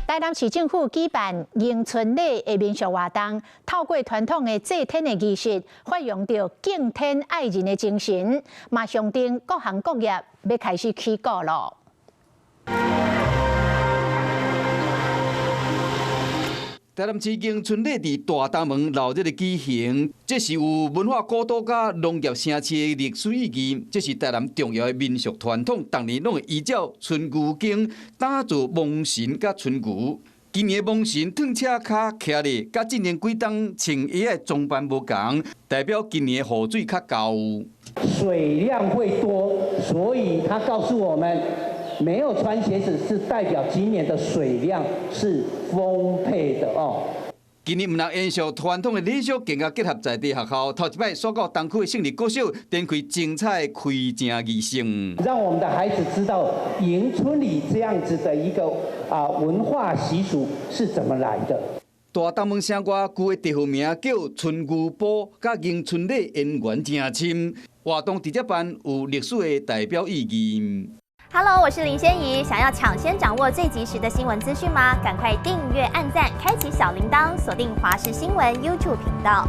台南市政府舉辦迎春禮的民俗活動，透過傳統的祭天的儀式，發揚著敬天愛人的精神，嘛象徵各行各業欲開始起鼓囉。台南市迎春禮佇大東門鬧熱的舉行，這是有文化古都佮農業城市的歷史意義，這是台南重要的民俗傳統，逐年攏會依照春牛經打造芒神佮春牛。今年芒神褪車跤徛咧，佮之前幾冬穿衣的裝扮無仝，代表今年的雨水較夠。水量會多，所以他告訴我們，沒有穿鞋子是代表今年的水量是豐沛的哦。今年毋但延續傳統的禮俗，更加結合在地學校，頭一擺煞到東區的勝利國小展開精彩開正儀式，讓我們的孩子知道迎春禮這樣子的一個文化習俗是怎麼來的。大東門城外舊的地號名叫春牛埔，佮迎春禮淵源誠深，活動佇遮辦有歷史的代表意義。 Hello，我是林仙怡。想要搶先掌握最及時的新聞資訊嗎？趕快訂閱、按讚、開啟小鈴鐺，鎖定華視新聞 YouTube 頻道。